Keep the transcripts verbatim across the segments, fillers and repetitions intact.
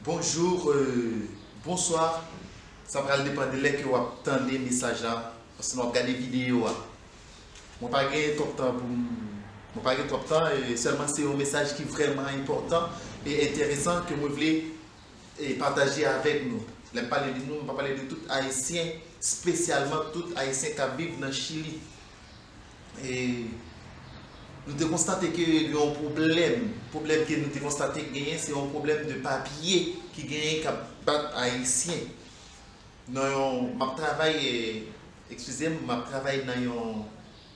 Bonjou, euh, bonswa. Sa pral depann de lè ke w ap tande mesaj la, osnon w ap gade videyo a. Mwen pa gen twòp tan pou m, mwen pa gen twòp tan, e sèlman se yon mesaj ki vrèman enpòtan e enteresan ke mwen vle, e, pataje avèk nou. Lè m pale de nou, m pa pale de tout Ayisyen, espesyalman tout Ayisyen k ap viv nan Chili. E nou te konstate ke gen yon pwoblèm. Pwoblèm ke nou te konstate genyen, se yon pwoblèm de papye ki genyen k ap bat Ayisyen. Nan yon, m ap travay, e, eskize m, m ap travay nan yon,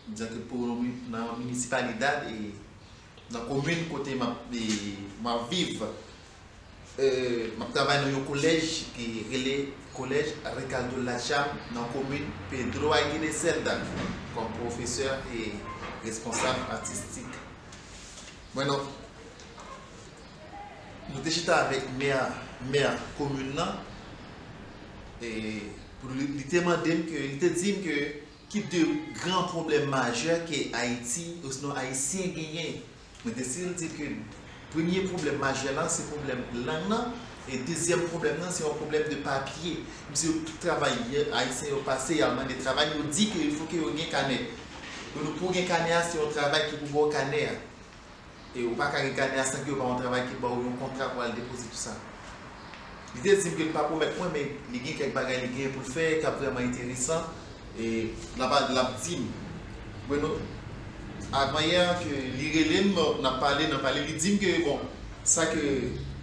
m di ke pou yon mi-, nan yon minisipalidad, e nan komin kote m ap, e, m ap viv. E, m ap travay nan yon kolèj ki rele Collège Recaldo Lacham nan komin Pedro Aguirre Cerda kòm pwofesè e responsab atistik. Mwen non, nou te chita avèk mè, mè komin nan, e pou li, li te mande m ke, li te di m ke ki de gran pwoblèm majè ke Ayiti, osinon Ayisyen genyen. Mwen te stil di ke premye pwoblèm majè la, se pwoblèm lang nan, e dezyèm pwoblèm nan, se yon pwoblèm de papye. Misye yo tout travay, Ayisyen yo pase, y al mande travay, yo di ke il fo ke yo gen kanè. Donk, pou w gen kanè a, se yon travay ki pou ba w kanè a. E ou pa ka gen kanè a san ke yo ba w yon travay ki ba w yon kontra pou al depoze tout sa. Li te di m ke li pa pwomèt mwen, men li gen kèk bagay li genyen pou l fè k ap vrèman enteresan. E l ap, l ap di m. Bueno, avanyè ke li rele m, n ap pale, n ap pale, li di m ke, bon, sa ke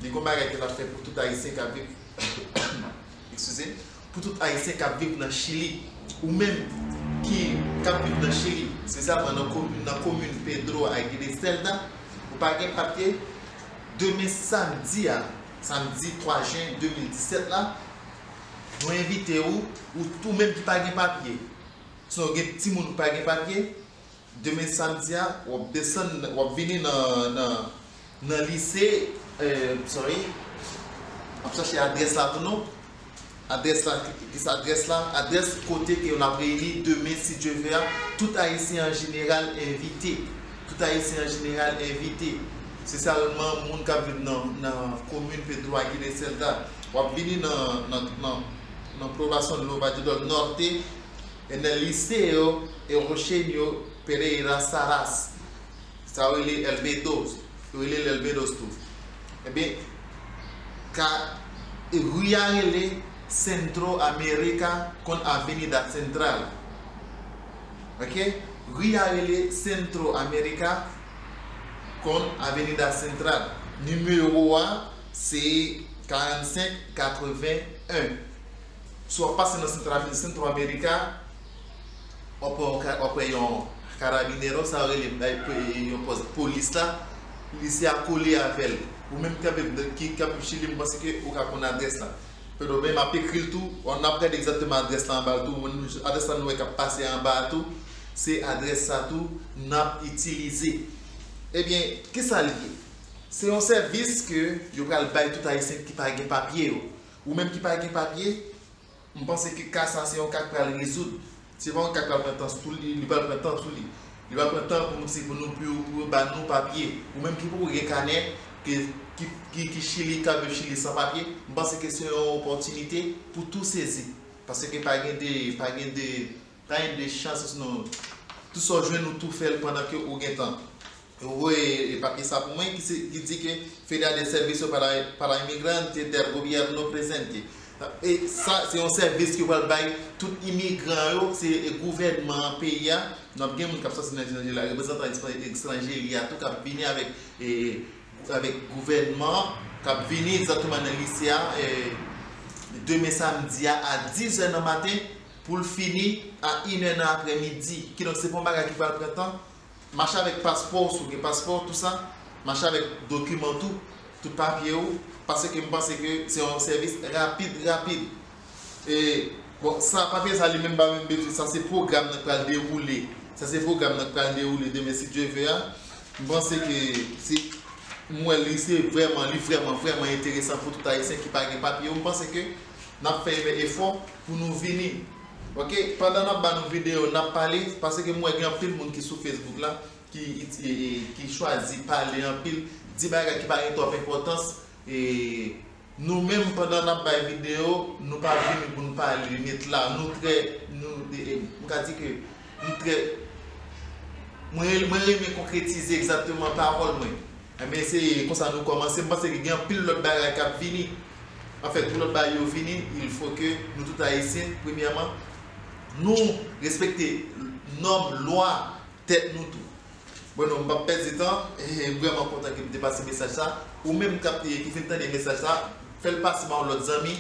li gon bagay ke l ap fè pou tout Ayisyen k ap viv, eskize, pou tout Ayisyen k ap viv nan Chili, ou menm ki k ap viv nan Chili, espesyalman nan komin, nan komin Pedro Aguirre Cerda, ou pa gen papye, demen samdi a, samdi twa jen de mil disèt la, nou envite w, ou, ou menm ki pa gen papye. Si w gen timoun ou pa gen papye, demen samdi a, w ap desann, w ap vini nan, nan, nan lise, eh, sorry, m ap chache adrès la pou nou. Adrès la, ki, ki se adrès la? Adrès kote ke n ap reyini demen, si Dye vle a, tout Ayisyen an jeneral envite. Tout Ayisyen an jeneral envite. Espesyalman moun k ap viv nan, nan komin Pedro Aguirre Cerda. W ap vini nan, nan, nan, nan Población Nueva Yedidot Norte, en el Liceo Eugenio Pereira Saras. Sa yo rele El Bedo, yo rele l El Bedo tou. Ebyen, ka, ri a rele Centro América con Avenida Central. Ok? Ri a rele Centro América con Avenida Central. Nimewo a se karannsenk katreven en. Si w ap pase nan Centro, Centro América, w ap wè yon ka-, w ap wè yon karabinero, sa yo rele, eh, yon pòs polis la, lise a kole avè l. Ou menm ki ap, ki, ki ap viv Chili, m panse ke ou ka konn adrès la. Pero men m ap ekri l tou, n ap gade egzakteman adrès la anba l tou. Mwen, adrès la nou wè k ap pase anba a tou, se adrès sa tou n ap itilize. Ebyen, kisa l ye? Se yon sèvis ke yo pral bay tout Ayisyen ki pa gen papye yo. Ou menm ki pa gen papye, m panse ke ka sa se yon ka k pral rezoud. Se pa yon ka k pral pran tan sou li, li pral pran tan sou li. Li pral pran tan pou nou, si pou nou, pou, pou yo ba nou papye. Ou menm ki poko gen kanè, ke, ki, ki, ki Chili, k ap viv Chili san papye, m panse ke se yon opòtinite pou tou sezi. Paske pa gen de, pa gen de, pa gen de chans, osinon, tout sa w jwenn ou tou fè l pandan ke ou gen tan. Ou voye papye sa pou mwen ki, se, ki di ke Feria de Servicio para, para Inmigrante del Gobierno presente. E sa, se yon sèvis ki pral bay tout imigran yo, se, e, gouvènman peyi a. N ap gen moun k ap sòti nan etranje la, reprezantan etranje li a tou k ap vini avèk, e, avèk gouvènman an, k ap vini egzakteman nan lise a, e, demen samdi a, a diz è nan maten, pou l fini a inè nan aprèmidi. Kidonk, se pa yon bagay ki pral pran tan. Mache avèk paspò w, si w gen paspò, tou sa. Mache avèk dokiman tou, tout papye w, paske m panse ke se yon sèvis rapid, rapid. E, bon, sa, papye sa li menm pa menm bezwen, sa se pwogram nan k pral dewoule. Sa se pwogram nan k pral dewoule demen, si Dye vle a. M panse ke se, m wè li se vrèman, li vrèman, vrèman enteresan pou tout Ayisyen ki pa gen papye yo. M panse ke n ap fè efò pou nou vini. Ok, pandan n ap ba nou videyo, n ap pale, paske m wè gen anpil moun ki sou Facebook la, ki iti-, e, e, ki chwazi pale anpil, di bagay ki pa gen twòp enpòtans, e, Nou menm, pandan n ap bay videyo, nou pa vini pou n pale, nou met la, nou trè, nou, e, e, m ka di ke nou trè, mwen, mwen renmen konkretize egzakteman pawòl mwen. Enben, se konsa nou kòmanse. M panse ke gen anpil lòt bagay k ap vini. Anfèt, pou lòt bagay yo vini, il faut que nou tout Ayisyen, premyèman, nou respekte nòm, lwa tèt nou tou. Bon, non, m p ap pèdi tan. E, m vrèman kontan ke m te pase mesaj sa. Ou menm k ap, ki fin tande mesaj sa, fè l pase ba yon lòt zanmi.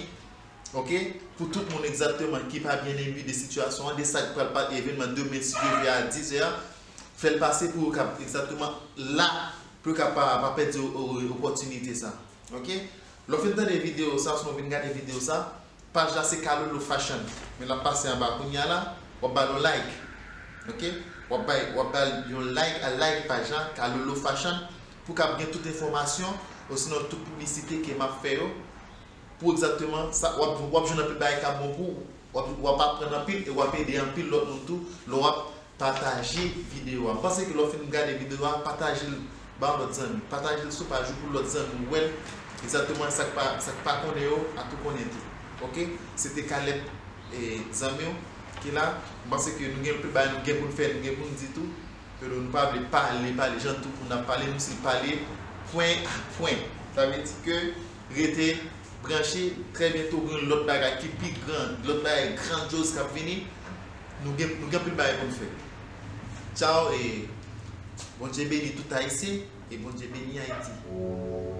Oke? Pou tout moun egzakteman ki pa byen enbi de sitiyasyon an, de sa k pral pa evènman demen, si Dye vle, a dis è a, fè l pase pou yo kab egzakteman la, pou yo kab pa, pa pèdi o-, o-, opòtinite sa. Oke? Lè w fin tande videyo sa, osnon w vin gade videyo sa, paj la se Kalolo Fashion. Men l ap pase anba kounye a la, w ap ba l yon like. Oke? W ap bay, w ap ba l yon like, al like paj la, Kalolo Fashion, pou kab gen tout enfòmasyon, osinon tout piblisite ke m ap fè yo. Pou egzakteman sa, w ap, w ap jwenn anpil bagay k ap bon pou ou. W ap, w ap aprann anpil e w ap ede anpil lòt moun tou lè w ap pataje videyo a. M panse ke lè w fin gade videyo a, pataje l ba yon lòt zanmi. Pataje l sou paj ou pou lòt zanmi w wè l. Egzakteman sa k pa, sa k pa konnen yo a tou konnen tou. Oke? Se te Caleb, e, zanmi w ki la. M panse ke nou gen anpil bagay nou gen pou n fè, nou gen pou n di tou. Pero nou pa vle pale, pale jan tout moun ap pale, nou se pale pwen a pwen. Sa vle di ke rete branche, trè byento gen lòt bagay ki pi gran, lòt bagay grandyoz k ap vini. Nou gen, nou gen anpil bagay pou n fè. Tchaw e Bondye beni tout Ayisyen e Bondye beni Ayiti.